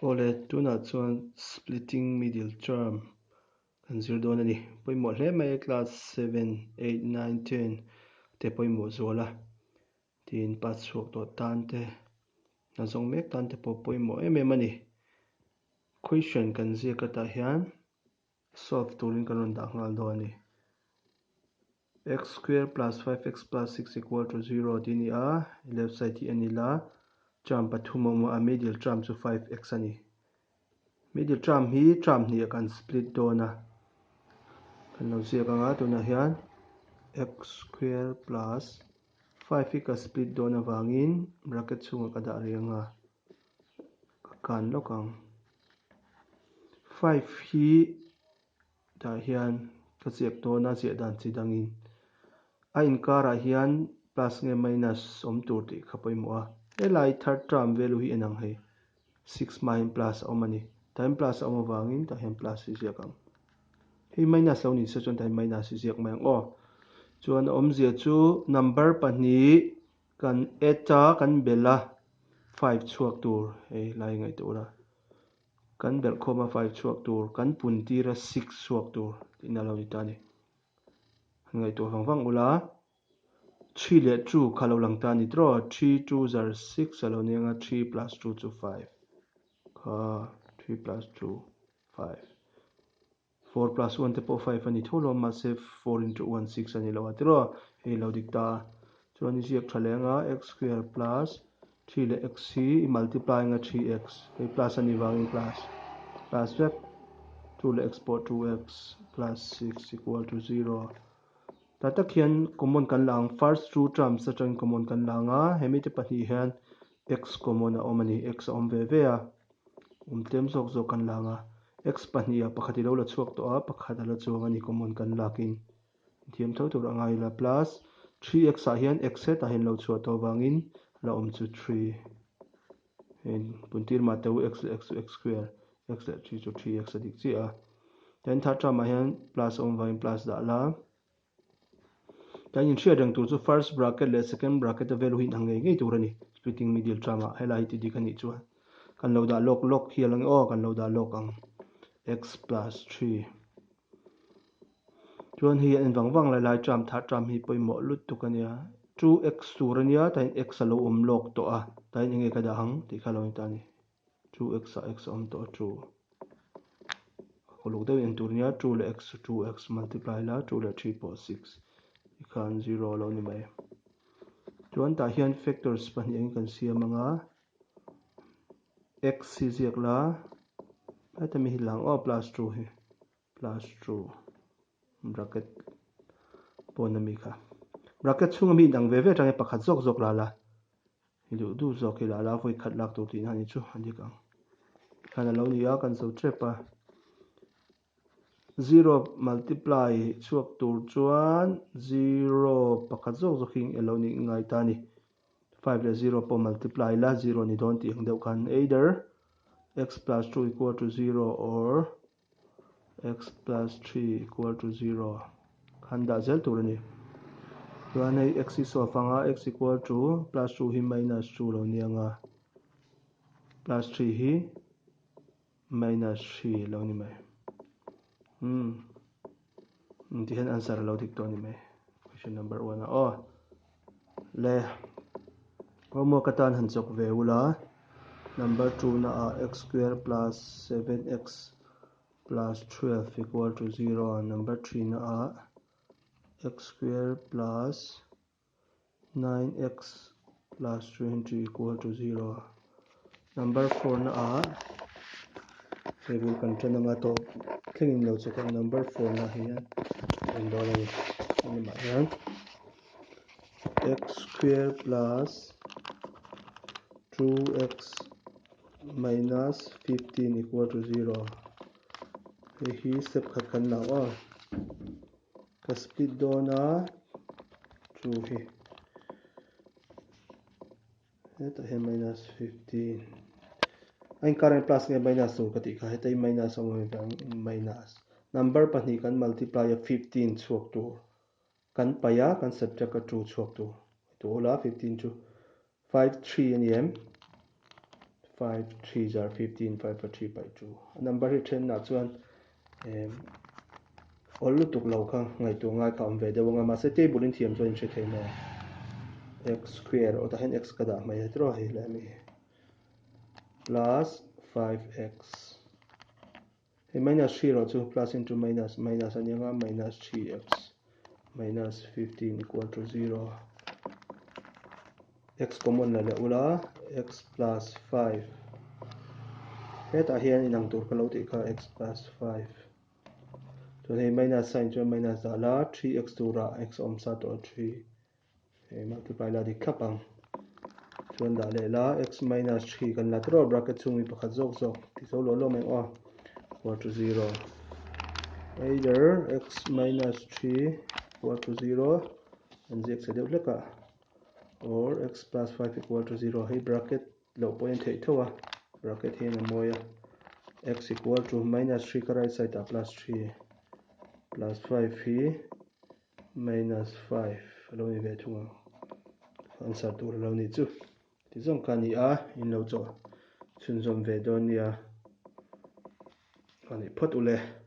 Awle, tunah chuan splitting middle term kan zir dawn a ni. Pawimawh hle mai class 7, 8, 9, 10 te pawimawh zual a. Tin, pass chhuak tawh tan te, hna zawng mek tan te pawh pawimawh em em a ni. Question kan ziak atah hian solve turin kan rawn dah nghal dawn a ni. X square plus 5x plus 6 equal to 0 tih a ni a, left side hi a ni la, term pathum a awm a, a middle term chu 5x a ni. Middle term hi term hnih ah kan split dawn a, kan lo ziak ang a, tunah hian x square plus 5 hi ka split dawn avangin bracket chhungah ka dah rih ang a, ka kan lawk ang. 5 hi Tah hian ka ziak dawn a, ziah dan chi dangin a inkarah hian plus nge minus awm tur tih kha pawimawh a. Helai third term value hi en ang hei, six hmain plus a awm a ni. Tah hian plus a awm avangin tah hian plus hi ziak ang. Hei minus lo ni se chuan tah hian minus hi ziak mai ang aw. Chuan a awmzia chu number pahnih kan add a, kan belh a, five chhuak tur hei lai ngaihtuah ula. Kan belh khawm a five chhuak tur, kan pun tir a six chhuak tur tihna a lo ni ta a ni. Han ngaihtuah vang vang ula, three leh two kha lo lang ta a ni tiraw? Three two zar six a lo ni ang a, three plus two chu five kha, three plus two five. Four plus one te pawh five a ni tho lo, mahse four into one six a ni lo a tiraw? Hei lo dik ta a. Chuan i ziak tha leh anga x square plus three leh x hi i multiply anga three x, hei plus a nih vangin plus, plus vek, two leh x pawh two x plus six equal to zero. Tah tak hian common kan la ang, first two terms atangin common kan la ang a, hemi te pahnih hian x common a awm a ni, x a awm ve ve a. Awm tlem zawk zawk kan la ang a, x pahniha pakhat i lo la chhuak tawh a, pakhat a la chuang a ni common kan lakin thiam tho tur a ngai ila plus 3x ah hian x hetah hian lo chhuah tawh avangin la awm chu 3 hei puntir mah teu x leh x chu x square x leh 3 chu 3x a dik chiah a then third term ah hian plus a awm vangin plus dah la. Kan inhriat reng tur chu first bracket leh second bracket a value hi inang ngei ngei tur a ni. Splitting middle term ah helai hi ti dik a nih chuan kan lo dah lawk lawk hial ang e aw, kan lo dah lawk ang x plus three. Chuan hei an vang vang lai lai term third term hi pawimawh lutuk a nia. Two x tur a nia tain x a lo awm lawk tawh a, tain enge ka dah ang tih kha lo ni ta a ni. Two x ah x a awm tawh a two. Uluk deuh in tur nia two leh x chu two x multiply la two leh three pawh six tikhan zero a lo ni mai. Chuan tah hian factors pahnih angin kan siam anga x hi ziak la heta mi hi lang aw plus two hi plus two bracket pawn ami kha bracket chhunga mi inang ve ve atangin pakhat zawk zawk la la. I duh duh zawk i la la vawi khat lak tur tihna ni chu a dik ang. Khan a lo ni a kan zo tep a. Zero multiply chhuak tur chuan zero pakhat zawk zawk hi a lo nih ngai ta a ni. Five leh zero pawh multiply la zero ni dawn tih ang deuh khan either x plus two equal to zero or x plus 3 equal to 0 khan dah zel tur a ni. Chuan hei x hi solve anga x equal to plus 2 hi minus 2 lo ni anga plus 3 hi minus 3 lo ni mai. Hmm. Ti hian answer lo dik tawh ni mai. Question number 1 a aw. Le homework atan han chawk ve ula number 2 na ah x square plus 7x plus 12 equal to 0 number 3 na ah x square plus 9x plus 20 equal to 0 number 4 na ah hei bul kan tan anga tawp thlengin lo chawk ang number 4 na hian en dawn a ni lamah hian x square plus 2x minus 15 equal to 0 hei hi step khat kan la aw ka split dawn a 2 hi Hetah hian minus 15 a inkar hian plus nge minus tur ka tih kha heta hi minus a awm avang minus number pahnih kan multiply a 15 chhuak tur kan paih a kan subtract a 2 chhuak tur tu ula 15 chu 5 3 a ni em? 5 3 zar 15 5 a 3 by 2 a number hi thenah chuan awl lutuk lo kha ngaihtuah ngai kha awm ve deuh anga mahse table in thiam chuan in hre thei mai ang x square aw tah hian x ka dah mai a tiraw hei lai ami hi plus 5x hei minus 3 erawh chu plus into minus minus a ni anga minus 3x minus 15 equal to 0 x common la leh ula x plus 5 hetah hian inang tur ka lo tih kha x plus 5 chuan hei minus sign chuan minus dah la 3x turah x awm sa tawh 3 hei multiply la dik thlap ang chuan dah leh la x minus 3 kan la tiraw bracket chhung mi pakhat zawk zawk ti zo lo lo mai aw equal to 0 either x minus 3 equal to 0 an ziak che deuh hlek a or x plus 5 equal to 0 hei bracket loh pawhin theih tho a bracket hian a mawi a x equal to minus 3 ka right side ah plus 3 plus 5 hi minus 5 a lo ni ve thung ang answer tur a lo ni chu ti zawng ka ni a in lo chawh chhunzawm ve dawn nia ani phawt ule.